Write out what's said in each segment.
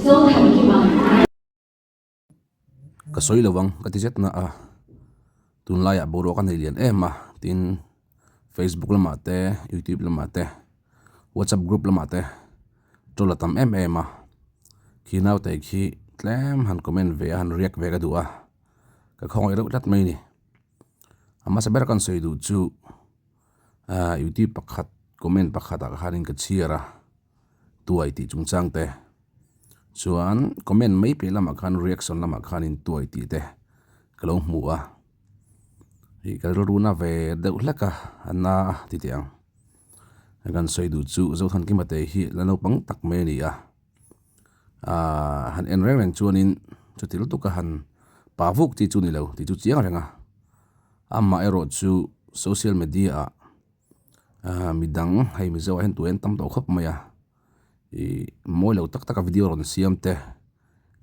Zothankima. Ka sawi lo ang ka ti zet na a, tunlaiah boruak a nei lian em a, tin Facebook lamah te youtube lamah te whatsapp group lamah te troll a tam em em a, khi naute khi tlem han comment ve a han react ve ka duh a, ka khawngaih reuh tlat mai a ni. A hmasa ber kan sawi duh chu ahh youtube pakhat comment pakhat ah khanin ka chhiar a tuai tih chungchang te chuan comment mai piah lamah khan reaction lamah khanin tuai tih te ka lo hmu a ih ka rilru na ve deuh hlek a a na a ti teh ang kan sawi duh chu Zothankima te hi la naupang tak mai a ni a ahh han en reng reng chuanin chuti lutuk a han pa vuk chi chu ni lo tih chu chiang reng a amaherawh chu social media ah ahh midang hei mizo ah hian tui an tam tawh khawp mai a ih mawi lo tak tak a video rawn siam te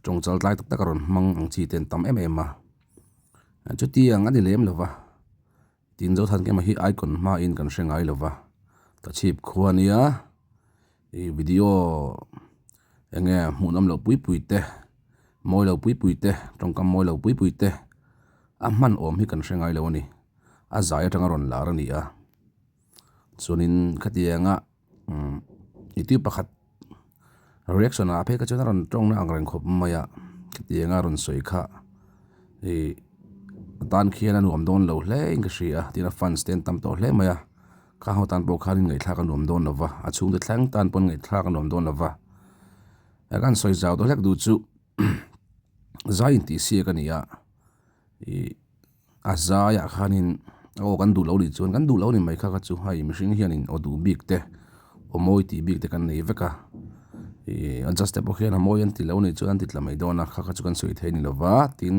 tawng chal tlai tak tak a rawn hmang ang chi te an tam em em a chutiang a ni lem lo va tin Zothankima hi icon hmain kan hre ngai lo va ka chhip khua ania ih video eng nge hmuhnawm loh pui pui te mawi lo pui pui te tawngkam mawi lo pui pui te a hman awm hi kan hre ngai lo a ni. a zai atanga rawn lar a ni a chuanin khatianga umm youtube pakhat reaction ah phei kha chuan a rawn tawng na ang reng khawp mai a khatianga rawn sawi kha ih a tan khian a nuam dawn lo hle in ka hria a tin a fans te an tam tawh hle mai a kha ho tan pawh khan ngaihthlak a nuam dawn lo va a chhungte thleng tan pawn ngaihthlak a nuam dawn lo va kan sawi zau tawh hlek duh chu zai intihsiak a ni a ih. A zaiah khanin aw kan duh lo nih chuan kan duh lo ni mai kha kha chu hei mihring hianin aw duh bik te aw mawi tih bik te kan nei vek a ih a just te pawh khian a mawi an ti lo nih chuan an ti tla mai dawn a kha kha chu kan sawi thei a ni lo va tin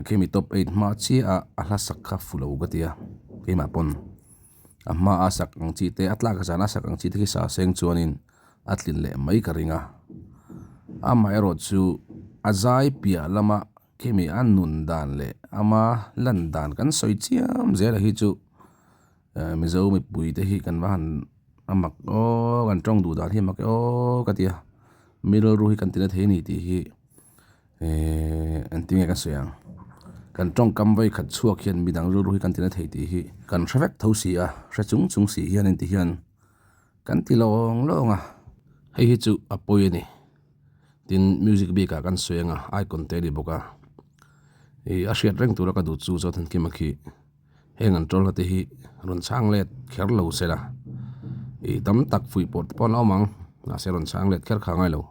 khemi top eight hma chiah a a hla sak kha fu lo ka ti a keimah pawn a hma a sak ang chi te a tlak zan a sak ang chi te khi sa seng chuanin a tlin leh mai ka ring a amaherawh chu a zai piah lama. Khemi a nun dan leh ama lan dan kan sawi chiam zel a hi chu Mizo mipui te hi kan va han a mak aw kan tawng duh dan hi a mak aw ka ti a mi rilru hi kan ti na thei a ni tih hi ehh engtin nge ka sawi ang kan tawngkam vawi khat chhuak hian midang rilru hi kan ti na thei tih hi kan hre vek tho si a hre chung chung si hian engti hian kan ti lawng lawng a hei hi chu a pawi a ni. Tin music bik ah kan sawi anga icon te a ni bawk a ih a hriat reng tura ka duh chu Zothankima khi heng an tawlna te hi rawn chhang let kher lo se la ih tam tak fuih pawh te pawh an awm ang mahse rawn chhang let kher kha angai lo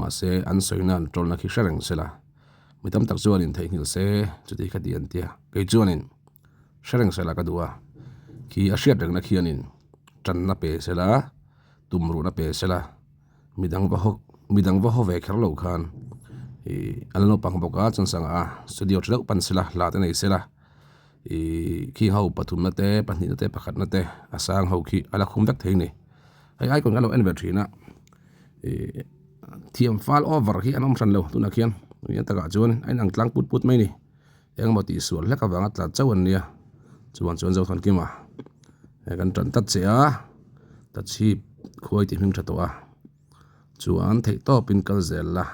mahse an sawina an tawlna khi hre reng se la mi tam tak chuan in theihnghilh se chuti kha ti an tia kei chuanin hre reng se la ka duh a khi a hriat rengna khianin tanna pe se la tumruhna pe se la. Midang va haw midang va haw ve kher lo khan ih an lo naupang bawk a chuan sangha a studio tha deuh pan sela hla te nei sela ih khi ho pathumna te pahnihna te pakhatna te a sang ho khi a la khum vek thei a ni hei icon kan lo en ve thin a ih thiam fal over hi an awm hran lo tunah khian eng takah chuan a inang tlang put put mai a ni engemaw tihsual hlek avanga tla chauh an nia chuan chuan Zothankima he kan tan tlat che a ta chhip khuai tih hming tha tawh a chuan theih tawpin kal zel la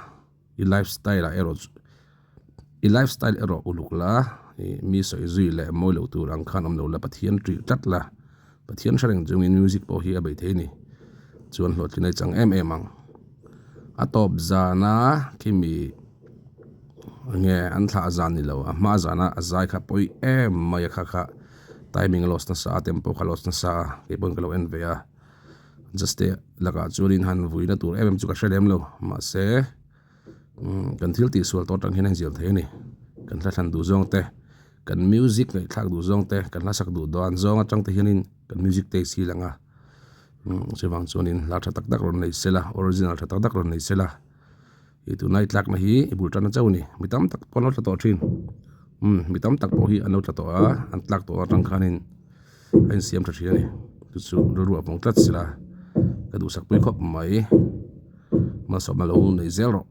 i life style ah erawh i life style erawh uluk la ih mi sawi zui leh mawi loh tur ang khan awm lo la Pathian ṭih tlat la Pathian hre reng chungin music pawh hi a bei thei a ni chuan hlawhtlinna i chang em em ang a tawp zana khimi enge an thlah zan ni lo a hma zana a zai kha pawi em mai a kha kha timing a loss nasa a tempo kha loss nasa a kei pawn ka lo en ve a just te lakah chuanin han vuina tur em em chu ka hre lem lo mahse kan thil tih sual tawh atang hian a inzial thei a ni kan hla thlan duh zawng te kan music ngaihthlak duh zawng te kan hla sak duh dan zawng atang te hianin kan music taste hi a lang a chuvang chuanin hla tha tak tak rawn nei se la original tha tak tak rawn nei se la ih tunlai tlakna hi i bul tan a chauh a ni mi tam tak pawh an lo tla tawh thin umm mi tam tak pawh hi an lo tla tawh a an tlak tawh atang khanin a insiam tha thin a ni chu chu rilru a vawng tlat sela ka duhsak pui khawp mai malsawmna lo nei zel rawh.